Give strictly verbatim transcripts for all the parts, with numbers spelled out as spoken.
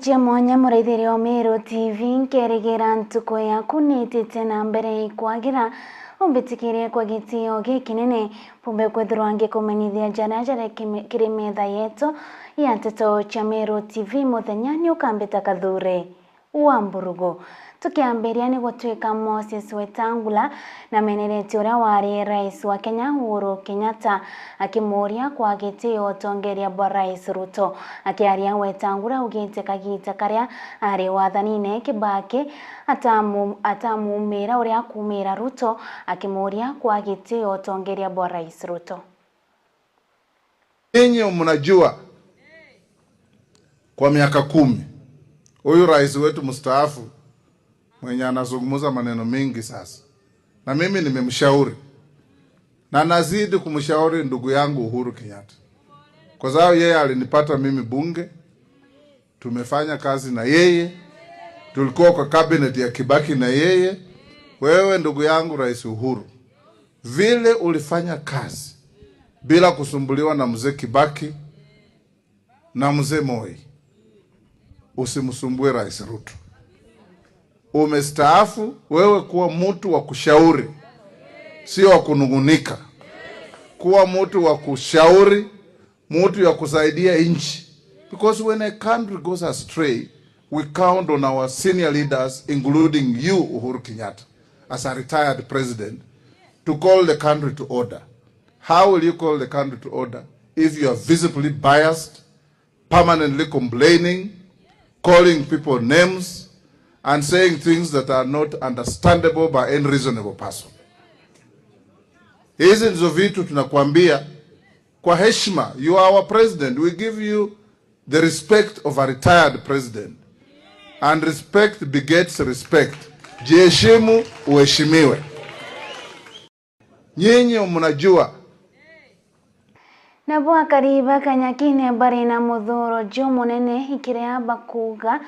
Cia mwanya muraithiria o Meru T V, nkerigira ntuku yaku niitite na mbere ikwagira. Umbitikirie kwa gitio gikinene, bumbe kwithirwa ngikumenyithia jaria jari kime-, kiri metha yetu ya nteto cia Meru T V muthenya ni ukambita Kathure wa Mburugu. Tukiambiria ni gutwika Moses Wetangula nameneretie uria wari rais wa Kenya Uhuru Kenyatta, akimuuria kwa gitio utongeria bwa Rais Ruto. Akiaria, Wetangula augite kagita karia ari wathanine Kibaki atamu-, atamuumira uria akuumira Ruto, akimuuria kwa gitio utongeria bwa Rais Ruto. Nyinyi mnajua, kwa miaka kumi, huyu rais wetu mstaafu mwenye anazungumza maneno mengi sasa, na mimi nimemshauri na nazidi kumshauri ndugu yangu Uhuru Kenyatta, kwa sababu yeye alinipata mimi bunge, tumefanya kazi na yeye, tulikuwa kwa cabinet ya Kibaki na yeye. Wewe ndugu yangu Rais Uhuru, vile ulifanya kazi bila kusumbuliwa na mzee Kibaki na mzee Moi, usimsumbue Rais Ruto. Umestaafu, wewe kuwa mtu wa kushauri, sio wa kunung'unika. Kuwa mtu wa kushauri, mtu ya kusaidia nchi. Because when a country goes astray, we count on our senior leaders, including you, Uhuru Kenyatta, as a retired president, to call the country to order. How will you call the country to order if you are visibly biased, permanently complaining, calling people names, and saying things that are not understandable by any reasonable person? Hizi ndizo vitu tunakuambia kwa heshima. You are our president. We give you the respect of a retired president. And respect begets respect. Jiheshimu, uheshimiwe. Nyinyi mnajua. Nabo akari ba Kanyakine bari na muthuro jumunene ikiria bakuuga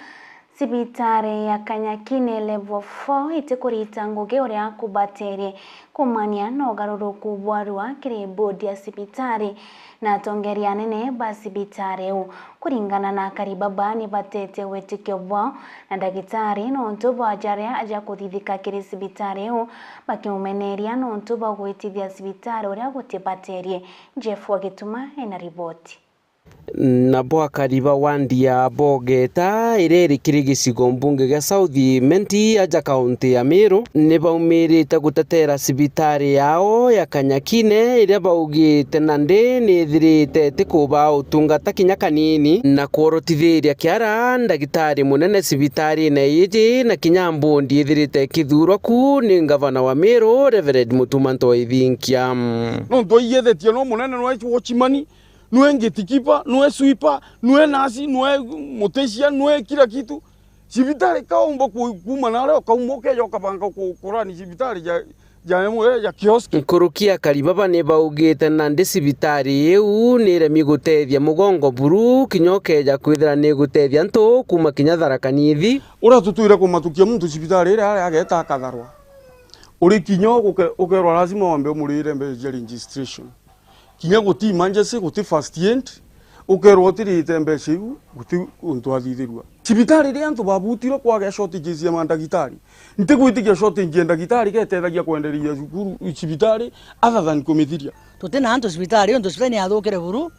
cibitari ya Kanyakine Level four itikurita ngugi uria kubaterie kumania na ugaruruku bwarua kiri bodi ya cibitari na atongeria anene ba cibitari iu. Kuringana na akari baba, ni batete witikio bwao na ndagitari nontu bwa jaria aja kuthithika kiri cibitari iu, bakimumeneria nontu bwa gwitithia cibitari uria gutibaterie. Jeff wa Gituma ena riboti. Nabo akari ba wandi ya Bogeta, iria iri kiri gicigo mbunge gia South Imenti, aja kaunti ya Meru, ni baumirite gutetera cibitari yao ya Kanyakine, iria baugite nandi ni ithirite itikubaa utungata kinya kanini, na kworotithiria kiara ndagitari munene cibitarine iiji, na kinya mbondi ithirite ikithurwa ku ni ngavana wa Meru, Reverend Mutuma M'Ethingia. Nontu aigethetie no munene, no watchman, nwe gatekeeper, nwe sweeper, nwe nurse, nwe mortician, nwe kila kitu. Cibitari kaumba ku-, kuuma naria ukauma ukeja ukabanga ku-, kurani cibitari ja, ja, eh, ja kiosk. Nkuruki akari baba ni baugite nandi cibitari iu ni iremi gutethia mugongo buru, kinya ukeja kwithira ni igutethia antu kuuma kinya Tharaka Nithi. Uria tutwire kumatukia muntu cibitari iria aria ageta akatharwa. Uri kinya uguke-, ukerwa lazima wambe umurire mbeca cia registration. Kinya guti emergency, guti first aid, ukerwa utirite mbeca iu, guti untu athithirua. Cibitari iria antu babutirwe kwagea shortages ya mandagitari. Ntigwitikia shortage ya ndagitari getethagia kwenderia cukuru, cibitari, other than kumithiria. Tuti na antu cibitari, untu cibitari ni yathukire buru.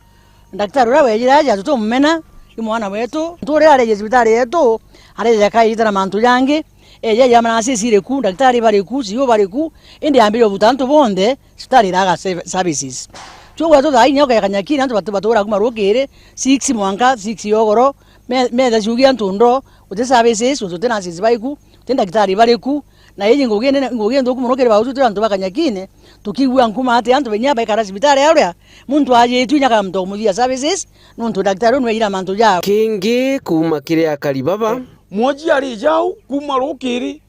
Ndagitari uria wejire aja, tutimumena, i mwana wetu. Muntu uria areje cibitari yetu, areje akaita na mantu jangi. Eja ya manurses iri ku, ndagitari bari ku, C O bari ku, indi yambirie ubuta antu bonthe, cibitari iraga se-, services. Twi gwetu thaa inya ukaya Kanyakine, antu batu-, batura kuma rukiri, six mwanka, six ya ugoro, me-, metha ciugi antu ndo, uti services, uti nurses bari ku, uti ndagitari bari ku, na iji ngugi nene, ngugi nthuku mono kiri bautu twi antu ba Kanyakine, tukigua nkuma ati antu benya baikara cibitari uria, muntu ajitwi inya kana muntu umuthia services, nontu ndagitari uyu nweira mantu jao. Kingi kuuma kiri akari baba. Mwoji ari jau, kuuma rukiri,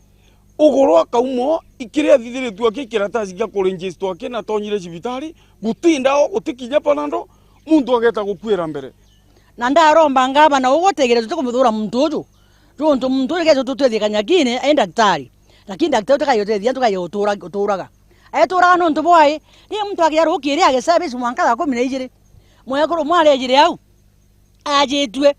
ugoro akauma, ikiria athithiritue aki kiratasi gia kuregister aki na atonyire cibitari, guti ndawa, guti kinya panado, muntu ageta gukuira mbere. Na ndaromba ngavana ugutigire tutikumuthura muntu uju, nontu muntu uju getu tutwethie Kanyakine, ai ndagitari. Lakini ndagitari utikaiyotethia, antu kaiyoturaga. Eturaga nontu bwai, riria muntu agia rukiri age service mwanka thaa kumi na ijiri. Mwekuru umwe arejire au, ajitue.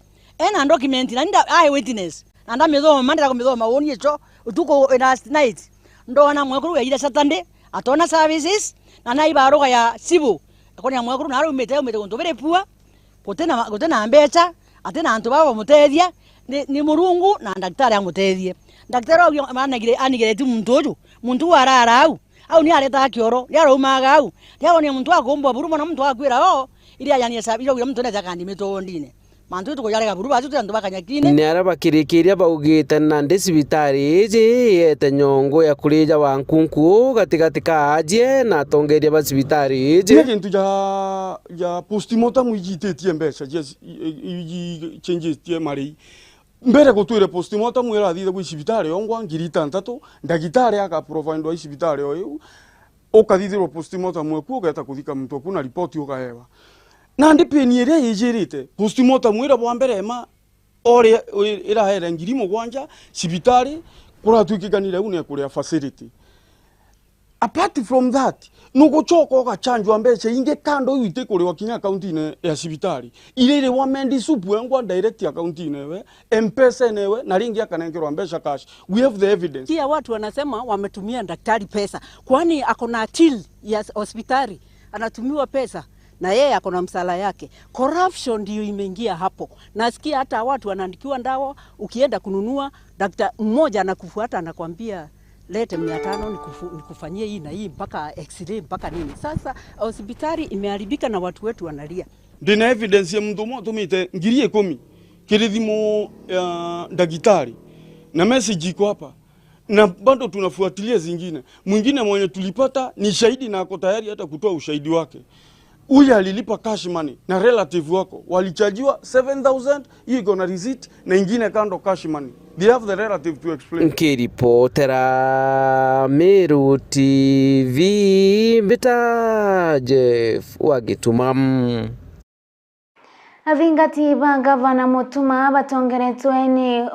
ena document, na ni nda-, eye witness. Na ndamithoma, ndenda kumithoma uuni icho, utuku, last night, ndona mwekuru yaire Saturday, atona services, na naibaruga ya civil. Akonia mwekuru na araumite, aumite guntu biri pua, gutina, gutina mbecha, atina antu baba bamutethia, ni, ni Murungu na ndagitari amutethie. Ndagitari augia, anigire-, anigeretie muntu uju, muntu uu arara au, au ni aretaga kioro, ni araumaga au, ni aronia muntu akumbwa buru mono, muntu akwira, oo, iria ajanie sabi, iraugire muntu nete akandimite uundine. Mantu tukujarega buru, batu turi antu ba Kanyakine. Ni aria bakirikiria baugite nandi cibitari iji iete nyongo ya kurija wa nkunku gatigati ka ajie na atongeria ba cibitari iji. Ni gintu ja, ja postmortem ijititie mbeca, cia, i-, i-, iji changetie marii. Mbere gutwire postmortem irathithagua i cibitari yongwa ngiri itantatu, ndagitari aka provide i cibitari o iu, ukathithirwa postmortem eku, ugeeta kuthika muntu eku na ripoti ukaewa. Nandi pain iria ijirite, postmortem iria bwa mbere ema, ore, iraere ngiri mugwanja, cibitari, kuratuikikanire u ni ekuria facility. Apart from that, nugucoka ugachanjwa mbeca ingi kando iu itikuriwa kinya akaunti-ini ya cibitari. Iririwa Medi Supu engwa direct akaunti-ini ewe, M-Pesa-ini ewe, na ringi akanenkerwa mbeca cash. We have the evidence. Kia watu wanasema wametumia daktari pesa. Kwani ako na till ya s-, hospitali? Anatumiwa pesa na yeye ako na msala yake. Corruption ndio imeingia hapo. Nasikia hata watu wanaandikiwa ndawa, ukienda kununua, daktari mmoja anakufuata, anakwambia, "Lete mia tano nikufu-, nikufanyie hii na hii, mpaka X-ray, mpaka nini." Sasa hospitali imeharibika na watu wetu wanalia. Ndina evidence ya muntu umwe atumite ngiri ikumi kiri thimu ya ndagitari, na message iko hapa, na bado tunafuatilia zingine. Mwingine mwenye tulipata ni shahidi na ako tayari hata kutoa ushahidi wake. Huyu alilipa cash money na relative wako walichajiwa seven thousand, hiyo iko na receipt, na ingine kando cash money. They have the relative to explain. Nkiripotera Meru T V, mbita Jeff wa Gituma. Athingati ba Gavana Mutuma batongeretwe ni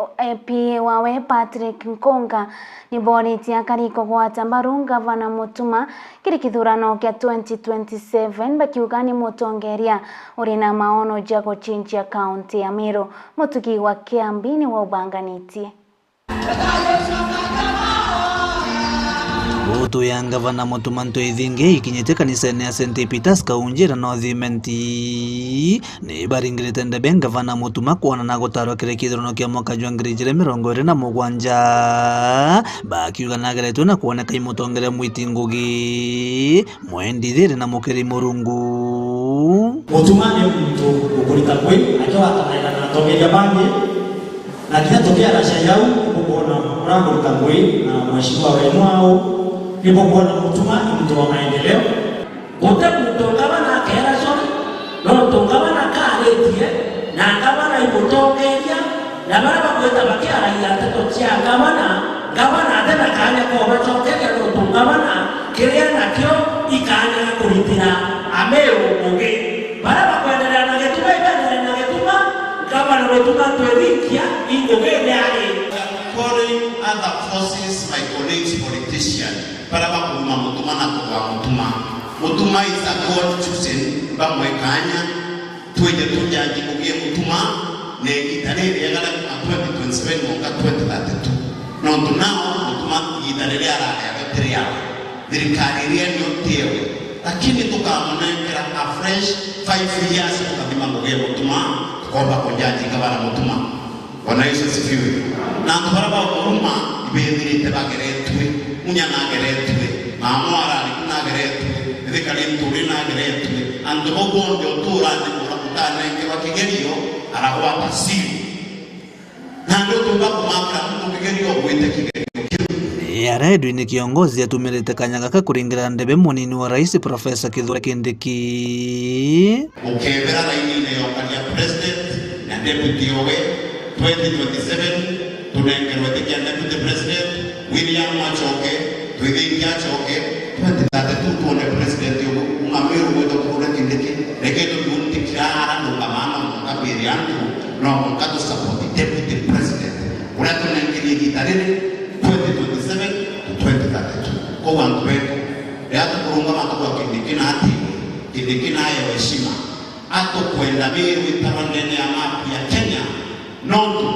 P A wawe Patrick Nkonga ni boritie akari kugwata mbaru Gavana Mutuma kiri kithurano kia twenty twenty-seven, bakiuga ni mutongeria uri na maono ja gucinjia kaunti ya Meru. Mutugi wa Kiambi niwe ubanganitie. Mbutu ya Ngavana Mutuma Ntwithingi ikinyite kanisene ya Saint Peter's Kaunjira North Imenti, ni baringirite ndebe Ngavana Mutuma kwona na gutarwa kiri kithurano kia mwaka jwa ngiri ijiri mirongo iri na mugwanja, bakiuga nageretwe na kwoneka i mutongeria mwiti ngugi, mwendi thiri na mukiri Murungu. Mutuma ni muntu ukurita ngui akiwatanaira na atongeria bangi. Na kinya tukiaracia jau, ni bukwona uria ngurita ngui na mheshimiwa wenu au, ni bukwona Mutuma ni muntu wa maendeleo. Guti muntu ngavana akeeracua, nontu ngavana kaaritie, na ngavana imutongeria, na baria bagwita bakiaragia nteto cia ngavana, ngavana ati na kaanya ka ubacokeria, nontu ngavana kiria enakio ikaanya ga kuritira Ameru ngugi. Baria bakwenderea na Gituma, ibenderea na Gituma, ngavana Mutuma Ntwithingi ingugine ari. Calling other forces, my colleagues politician, baria bakuruma Mutuma na kugwa Mutuma. Mutuma is a God chosen, bamwe kaanya, twije tujaji ngugi ya Mutuma, na igita ririega ria kuma twenty twenty-seven mwanka twenty thirty-two. Nontu nao Mutuma igita riria arari ario ti riawe. Thirikari iria nio ti ewe, lakini tukamunenkera a fresh five years, tukathima ngugi ya Mutuma, tukomba kujaji ngavana Mutuma. Bwana Yesu asifiwe. Na antu baria baumuruma ibethirite bageretue, Munya nageretue, mama arari ku nageretue, Ithikari Nturi nageretue, antu bau bonthe uturani utanenkerwa kigerio aragwata siri. Nandi utumba kumakira muntu kigerio ugwite kigerio kiu. Ni aredwi ni kiongozi atumirite kanya gaka kuringira ndebe munini wa rais Profesa Kithure Kindiki. Ukebera rainine ya ukaria president na deputy owe, twenty twenty-seven tunengerwe iti kia deputy president, William Machoke, Twithingi Achoke, twenty thirty-two twone president uyu, umamiru gwita kurure Kindiki, reke tuthiuntikira ara ndungamano mwanka mbiri antu, no mwanka tu support deputy president. Kuria tunengerie igita riri, twenty twenty-seven to twenty thirty-two. Kou antu betu, riria tukurungama tugwa Kindiki na ati, Kindiki nayo heshima. Atukwenda Meru itarwa ndene ya mapu ya Kenya, Nontu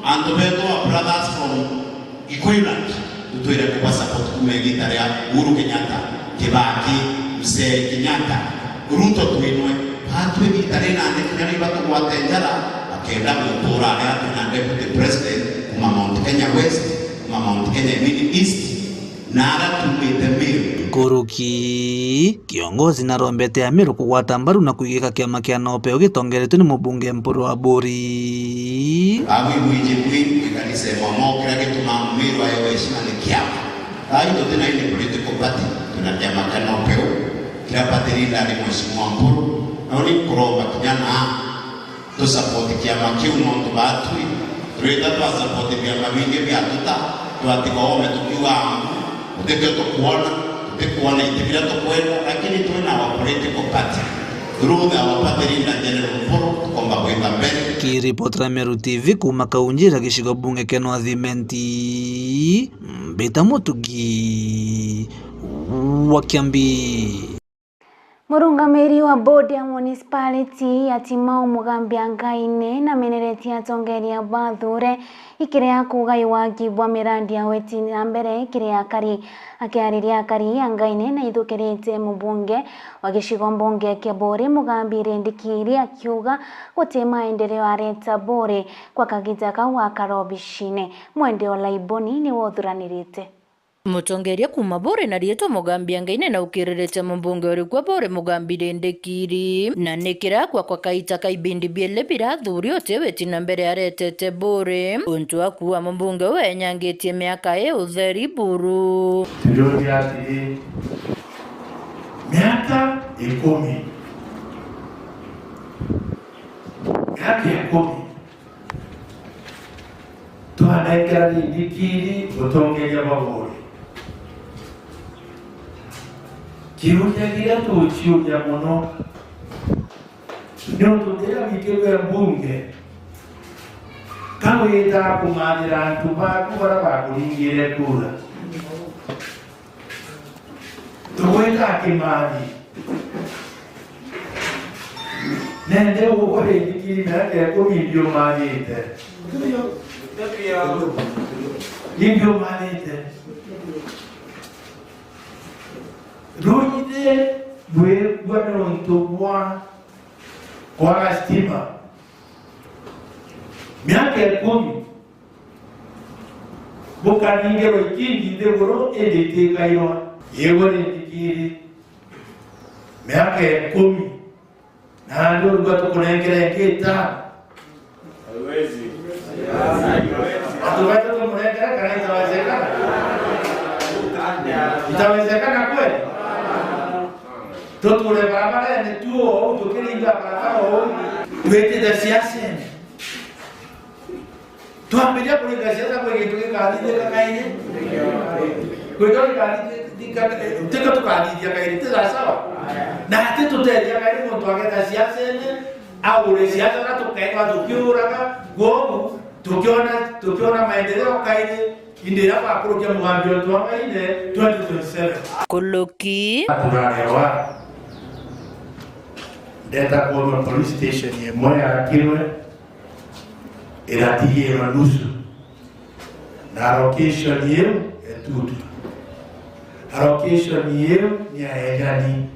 antu betu, our brothers from Gikuyu land, tutwire kuba support kuuma igita ria Uhuru Kenyatta, Kibaki, Mzee Kenyatta, Ruto twinwe. Batwi igita rinandi kinya ni batugwate njara, bakenda gutura aria twina deputy president kuuma Mount Kenya West, kuuma Mount Kenya Mini East, na aria tuumite Meru. Nkuruki, kiongozi narombete Ameru kugwata mbaru na kuigika kiama kia NOPEU gitongeretwe ni mubunge Mpuru Aburi. Abu ibwiji bwi mwikanise momo, kiria gitumaa Mumiru aewa heshima ni kiama. Ai tutina any political party, tuna kiama kia NOPEU, kiria party leader ni Mheshimiwa Mpuru. Nao ni nkuromba kinya na tu support kiama kiu, nontu batwi turita twa support biama bingi biatuta, twatiga oome tukiuga angu, gutikio tukwona, tutikwona iti biria tukwenda, lakini twina our political party. Through our party leader General Mpuru, tukomba gwika mbere. Kiripotera Meru T V kuuma Kaunjira, gicigo bunge kia North Imenti, Mbita Mutugi wa Kiambi. Murungamiri wa bodi ya municipality ya Timau Mugambi Angaine nameneretie atongeria bathure ikiria kuga iwaki bwa mirandi ya weti na mbere ikiria akari. Akiariria akari, Angaine naithukirite mubunge wa gicigo mbunge kia Buri Mugambi Rindikiri akiuga guti maendeleo areta Buri kwa kagita kau akara obicine. Mwende Olaiboni niwe uthuranirite. Mutongeria kuuma Buri na riitwa Mugambi Angaine naukiriritie mubunge uri kuo Buri Mugambi Rindikiri, na ni kirakwa kwa kaita ka ibindi biili birathuri uti witi na mbere aretete Buri. Untu wa kuua mubunge uu enyangitie miaka ii utheri buru. Tujuria atiri, miaka ikumi, miaka ikumi, twanengera Rindikiri utongeria bwa Buri. Kiuria kiria tuciuria mono, niuntu riria wikirwe mbunge, ka wita kumathira antu baku baria bakuringire kura? Tugwita akimathi. Nende ugurindikiri miaka ikumi ndiumathite. Indiumathite. Runyithe rwigua niuntu bwa kwaga stima. Miaka ikumi. Bukaringirwa ikingi nthiguru, indi itikairwa. Igwe Rindikiri, miaka ikumi, na andu urigwa tukunengere ingi itano. Haiwezi. Antu baitu tumunengere kana itawezekana? Itawezekana kweli? Tuture barabarene tu uu, tukiringa barabara uu, twitite siasene. Twambiria kuringa siasa kwi gintu gikathithika kairi. Kwithirwa gikathithika, tiko tukathithia kairi, ti sawa? Na ati tutethia kairi muntu ageta siasene, agure siasa na tukaigua tukiuraga, kwogu tukiona, tukiona maendeleo kairi, indi iria twakurukia mugambi wetu wa Ngai ni twenty twenty-seven. Kuluki. Turarewa. Ndeta kwonwa police station imwe ya Kirwe, iratigirwa nusu, na location iu etutwa. Location iu ni ya ejani.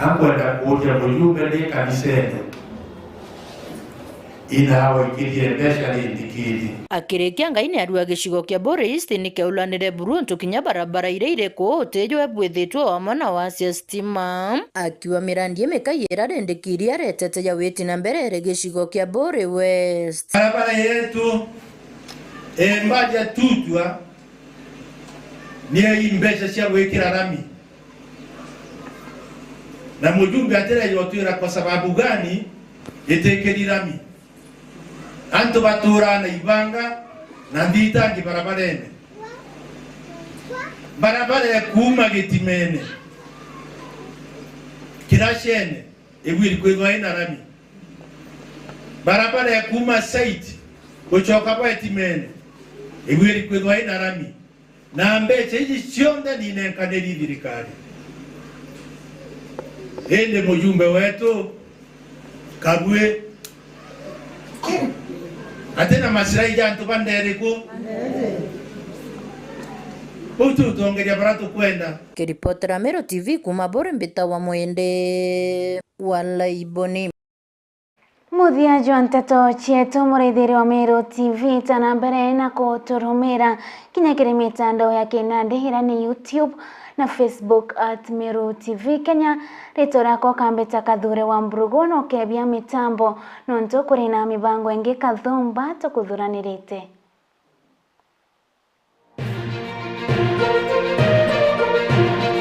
Ankwenda kuuria mujumbe ndi kanisene, ina awikirie mbeca Rindikiri. Akirikia, Ngai ni arua gicigo kia Buri East ni kiaulanire buru untu kinya barabara iria iri kuu utijwe bwithitwe wamwe na wacia stima. Akiuga mirandi imikai ira Rindikiri aretete ya witi na mbere iri gicigo kia Buri West. Barabara yetu, eh, mbaja tutwa ni ya ii mbeca cia gwikira rami. Na mujumbe atirejotwira kwa sababu gani itikiri rami. Antu baturaa na ibanga na nthitangi barabarene. Barabara ya kuuma Gitimene, Kiracene, ibwiri kwithwa ina rami. Barabara ya kuuma site gucoka bwa Gitimene, ibwiri kwithwa ina rami. Na mbeca iji cionthe ninenkaniri thirikari. Indi mujumbe wetu Kabui Atina macirai ja antu ba nderi ku. Bau tu twongeria bara tukwenda. Kiripotera Meru T V kuma Buri mbita wa Mwende wa Laiboni. Muthia jwa nteto cietu, muraithiri wa Meru T V, ta na mbere na kuturumira kinya kiri mitandao ya kinandi, ira ni YouTube na Facebook at Meru T V Kenya. Ritwa riakwa ukambita Kathure wa Mburugu, na ukebia mitambo nontu kuri na mibango ingi kathumba tukuthuranirite.